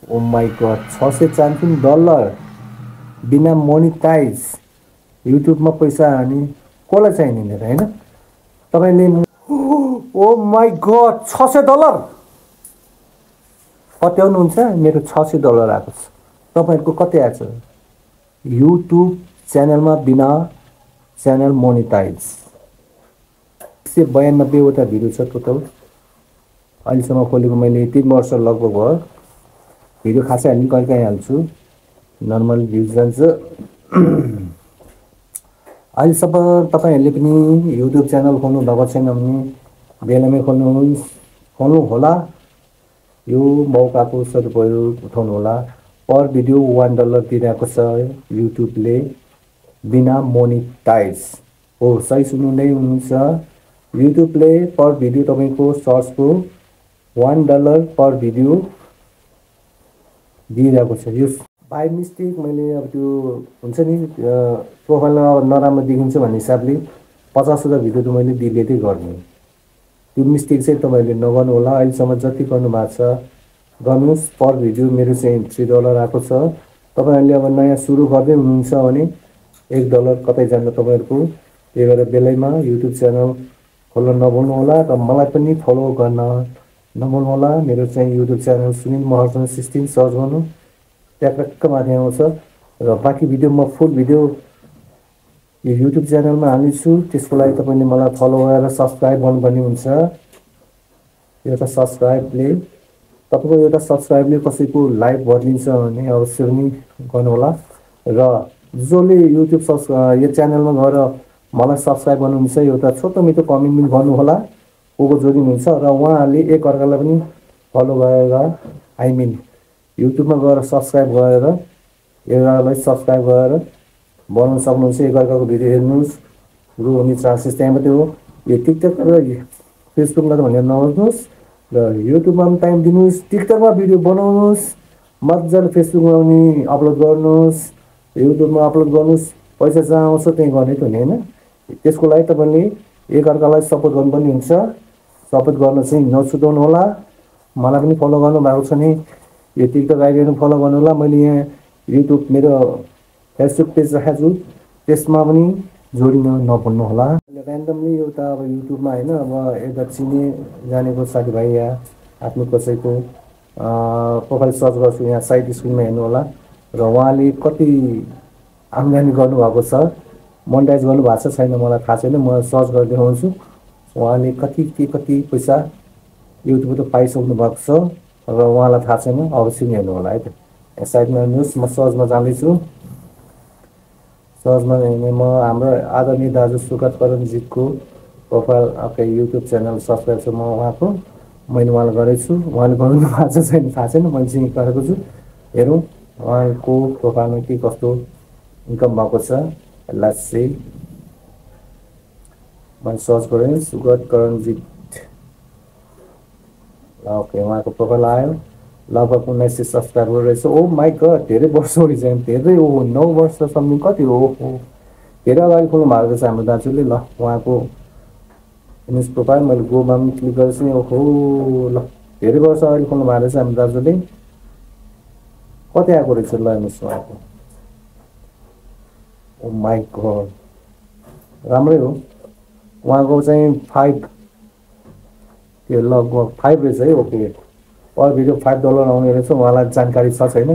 oh my God $600 बिना monetise युट्युबमा पैसा अनि कसलाई चाहिने र हैन तपाईले ओ माई गॉड $600 कट्याउनुहुन्छ मेरो $600 आएको छ तपाईहरुको कति आछ युट्युब च्यानलमा बिना च्यानल मोनिटाइज 192 वटा भिडियो छ टोटल अहिलेसम्म खोलेको मैले 3 वर्ष लगभग भयो भिडियो खासै हाल्नु कहिलेकाहीँ हाल्छु नर्मल भ्युज जान्छ अहिलेसम्म तपाईहरुले पनि युट्युब च्यानल खोल्नु भएको छैन भने बेलामै खोल्नु होला यो मौकाको सदुपयोग उठाउनु होला पर भिडियो $1 दिइरहेको छ युट्युबले बिना मोनिटाइज हो सही सुन्नुहुँदै हुनुहुन्छ युट्युबले पर भिडियो तपाईको सर्चको $1 पर भिडियो दिइरहेको छ यो बाइ मिस्टेक मैले अब त्यो हुन्छ नि प्रोफाइलमा नराम्रो देखिन्छ भन्ने हिसाबले 50,000 भिडियो त मैले डिलिटै गर्ने त्यो मिस्टेक चाहिँ तपाईहरुले नगर्नु होला अहिलेसम्म जति गर्नु भएको छ गर्नुस् पर भिडियो मेरो चाहिँ $3 आएको छ तपाईहरुले अब नयाँ सुरु गर्दै हुनुहुन्छ भने $1 कतै जान्न तपाईहरुको त्यही भएर बेलैमा युट्युब च्यानल खोल्न नभुल्नु होला र मलाई पनि फलो गर्न नभुल्नु होला मेरो चाहिँ YouTube channel Sunil Maharjan 16 search गर्नु ट्याक्क माथि आउँछ र बाँकी भिडियो म फुल भिडियो यो युट्युब च्यानलमा हाल्नेछु त्यसको लागि तपाईले मलाई फलो गरेर सब्स्क्राइब गर्नुपर्ने हुन्छ एउटा सब्स्क्राइबले तपाईको एउटा सब्स्क्राइबले कसैको लाइफ बदलिन्छ भने अवश्य पनि गर्नु होला र जसले युट्युब यो च्यानलमा गएर मलाई सब्स्क्राइब गर्नुहुन्छ एउटा छोटो मिठो कमेन्ट पनि गर्नु होला कोको जोडिनुहुन्छ र उहाँहरूले एक अर्कालाई पनि फलो गरेर आई मिन युट्युबमा गएर सब्स्क्राइब गरेर एकअर्कालाई सब्स्क्राइब गरेर बनाउन सक्नुहुन्छ एक अर्काको भिडियो हेर्नुस् ग्रो हुने चान्सेस त्यहाँ मात्रै हो यो टिकटक र फेसबुकमा त भनेर नहोस् र युट्युबमा पनि टाइम दिनुस् टिकटकमा भिडियो बनाउनुस् मजाले फेसबुकमा पनि अपलोड गर्नुस् युट्युबमा अपलोड गर्नुस् पैसा जहाँ आउँछ त्यही गर्ने त हुने हैन त्यसको लागि तपाईले एक अर्कालाई सपोर्ट गर्नुपर्ने हुन्छ सपोर्ट गर्न चाहिँ नछुटाउनु होला मलाई पनि फलो गर्नु भएको छ नि यो टिकटक आइडीहरु फलो गर्नु होला मैले यहाँ युट्युब मेरो फेसबुक पेज राखेको छु त्यसमा पनि जोडिन नभुल्नु होला र्यान्डमली एउटा अब युट्युबमा हैन अब एउटा चिने जानेको साथीभाइ या आफ्नो कसैको प्रोफाइल सर्च गर्छु यहाँ साइड स्क्रिनमा हेर्नु होला र उहाँले कति आम्दानी गर्नु भएको छ मोनेटाइज गर्नु भएको छ छैन मलाई थाहा छैन म सर्च गरेर देखाउँछु उहाँले कति पैसा युट्युबबाट पाइसक्नु भएको छ र उहाँलाई थाहा छैन अवश्य हेर्नु होला है त साइडमा हेर्नुस् म सर्चमा जाँदैछु सर्चमा म हाम्रो आदरणीय दाजु सुगत करणजीतको profile okay YouTube channel subscribe छ म उहाँको मैले उहाँलाई गरेको छु उहाँले गर्नु भएको छ छैन थाहा छैन मैले चाहिँ गरेको छु हेरौँ उहाँको प्रोफाइलमा के कस्तो इन्कम भएको छ लेट्स सी मैले सर्च गरेँ सुगत करणजीत ओके उहाँको प्रोफाइल आयो लगभग 1900 सब्स्क्राइबर रहेछ ओ माई गॉड धेरै वर्ष भइसक्यो धेरै ओ 9 वर्ष सम्म कति हो धेरै अगाडि खोल्नु भएको रहेछ हाम्रो दाजुले ल उहाँको इमेज प्रोफाइल मैले गोमा पनि क्लिक गरेछु नि ओहो ल धेरै वर्ष अगाडि खोल्नु भएको रहेछ हाम्रो दाजुले कति आएको रहेछ ल हेर्नुहोस् उहाँको ओ माई गॉड राम्रै हो उहाँको चाहिँ 5 त्यो लगभग 5 रहेछ है ओके पर भिडियो $5 आउने रहेछ उहाँलाई जानकारी छ छैन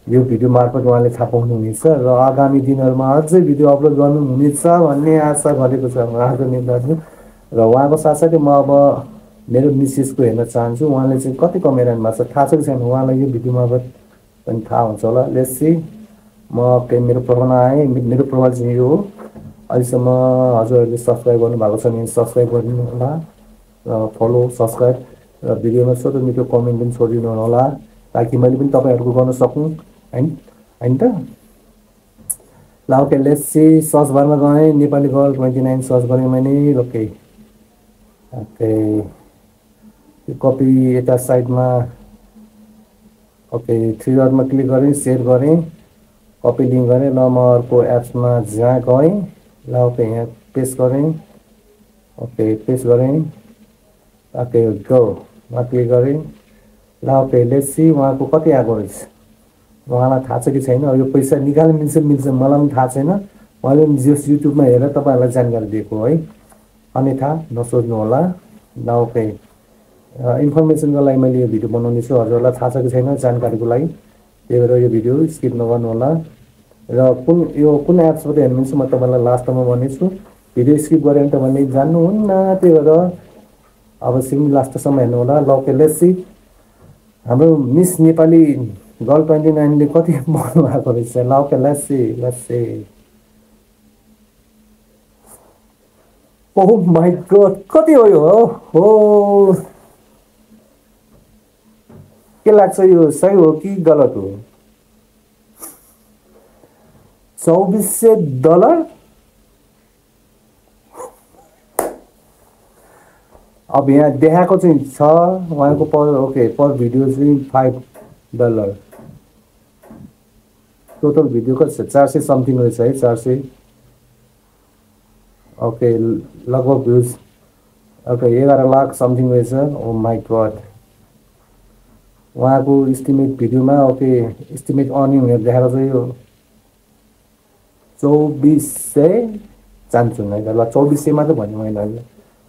यो भिडियो मार्फत उहाँले थाहा पाउनुहुनेछ र आगामी दिनहरुमा अझै भिडियो अपलोड गर्नुहुनेछ भन्ने आशा गरेको छ आदरणीय दाजु र उहाँको साथसाथै म अब मेरो मिसेसको हेर्न चाहन्छु उहाँले चाहिँ कति कमाइरहनु भएको छ थाहा छ कि छैन उहाँलाई यो भिडियो मार्फत पनि थाहा हुन्छ होला लेट्स सी म मेरो प्रोफाइलमा आएँ मेरो प्रोफाइल चाहिँ यो हो अहिलेसम्म हजुरहरूले सब्स्क्राइब गर्नुभएको छ भने सब्स्क्राइब गरिदिनु होला र फलो सब्स्क्राइब र भिडियोमा छोटो मिठो कमेन्ट पनि छोडिदिनु होला ताकि मैले पनि तपाईहरुको गर्न सकौं हैन त ल ओके लेट्स सी सर्च बारमा गएँ नेपाली गर्ल 29 सर्च गरेँ मैले ओके ओके यो कपी यता साइडमा ओके 3 डटमा क्लिक गरेँ शेयर गरेँ कपी लिंक गरेँ ल म अर्को एप्समा जहाँ गएँ ल ओके यहाँ पेस्ट गरेँ ओके पेस्ट गरेँ ओके गो मा क्लिक गरेँ ल ओके लेट्स सी उहाँको कति आएको रहेछ उहाँलाई थाहा छ कि छैन यो पैसा निकाल्न मिल्छ मलाई पनि थाहा छैन मैले जस युट्युबमा हेरेर तपाईँहरूलाई जानकारी दिएको है अन्यथा नसोच्नु होला ल ओके इन्फर्मेसनको लागि मैले यो भिडियो बनाउने छु हजुरहरूलाई थाहा छ कि छैन जानकारीको लागि त्यही भएर यो भिडियो स्किप नगर्नु होला र कुन एप्सबाट हेर्नुहुन्छ म तपाईँलाई लास्टमा भन्नेछु भिडियो स्किप गरेर भने तपाईँले जान्नुहुन्न त्यही भएर अवश्य लास्टसम्म हेर्नु होला ल ओके लेट्स सी हाम्रो मिस नेपाली गर्ल 29 ले कति बढ्नु भएको रहेछ ल okay let's see oh my God कति हो यो हो के लाग्छ यो सही हो कि गलत हो $2400 अब यहाँ देखाएको चाहिँ छ उहाँको पर भिडियो चाहिँ $5 टोटल भिडियो कति छ 400 समथिङ रहेछ है 400 ओके लगभग भ्युज ओके 11 लाख समथिङ रहेछ ओ माय गॉड उहाँको एस्टिमेट भिडियोमा ओके एस्टिमेट अर्निङ देखाएको छ यो 2400 चान्छु है ल 2400 मात्र भन्ने मैले अहिले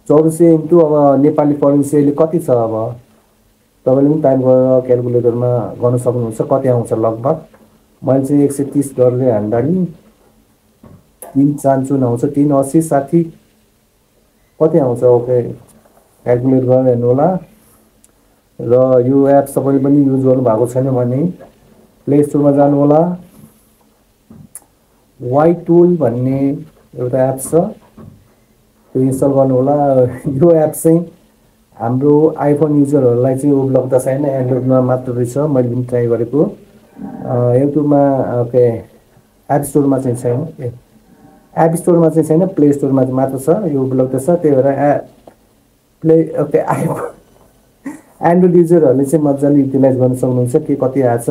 2400 इन्टु अब नेपाली करेन्सीले कति छ अब तपाईले पनि टाइप गरेर क्याल्कुलेटरमा गर्न सक्नुहुन्छ कति आउँछ लगभग मैले चाहिँ 130 गरेर हान्दाखेरि 3 चान्चु आउँछ 380 60 कति आउँछ ओके क्याल्कुलेट गरेर हेर्नु होला र यो एप तपाईले पनि युज गर्नु भएको छैन भने प्ले स्टोरमा जानु होला वाइ टुल भन्ने एउटा एप छ त्यो इन्स्टल गर्नु होला यो एप चाहिँ हाम्रो आइफोन युजरहरूलाई चाहिँ उपलब्ध छैन एन्ड्रोइडमा मात्र रहेछ मैले पनि ट्राई गरेको युट्युबमा ओके एप स्टोरमा चाहिँ छैन एप स्टोरमा चाहिँ छैन प्ले स्टोरमा मात्र छ यो उपलब्ध छ त्यही भएर प्ले ओके एन्ड्रोइड युजरहरूले चाहिँ मजाले युटिलाइज गर्न सक्नुहुन्छ के कति आएछ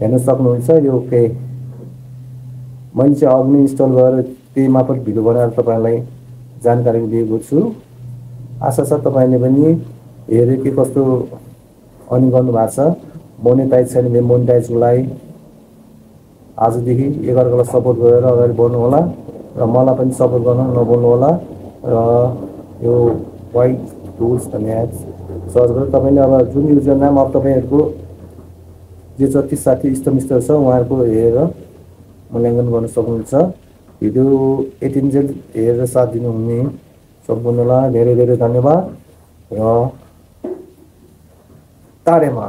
हेर्न सक्नुहुन्छ यो ओके मैले चाहिँ अघि इन्स्टल गरेर त्यही मार्फत भिडियो बनाएर तपाईँलाई जानकारी दिएको छु आशा छ तपाईँले पनि हेरेर के कस्तो अर्निङ गर्नु भएको छ मोनेटाइज छैन भने मोनेटाइजको लागि आजदेखि एकअर्कालाई सपोर्ट गरेर अगाडि बढ्नु होला र मलाई पनि सपोर्ट गर्न नभुल्नु होला र यो वाइ टुल्स भन्ने एप्स सर्च गरेर तपाईँले अब जुन युजर नाम अब तपाईँहरूको जे जति साथी इष्टमिष्ट छ उहाँहरूको हेरेर मूल्याङ्कन गर्न सक्नुहुन्छ भिडियो 18 जेल हेरेर साथ दिनुहुने सम्पूर्णलाई धेरै धेरै धन्यवाद र तारेमा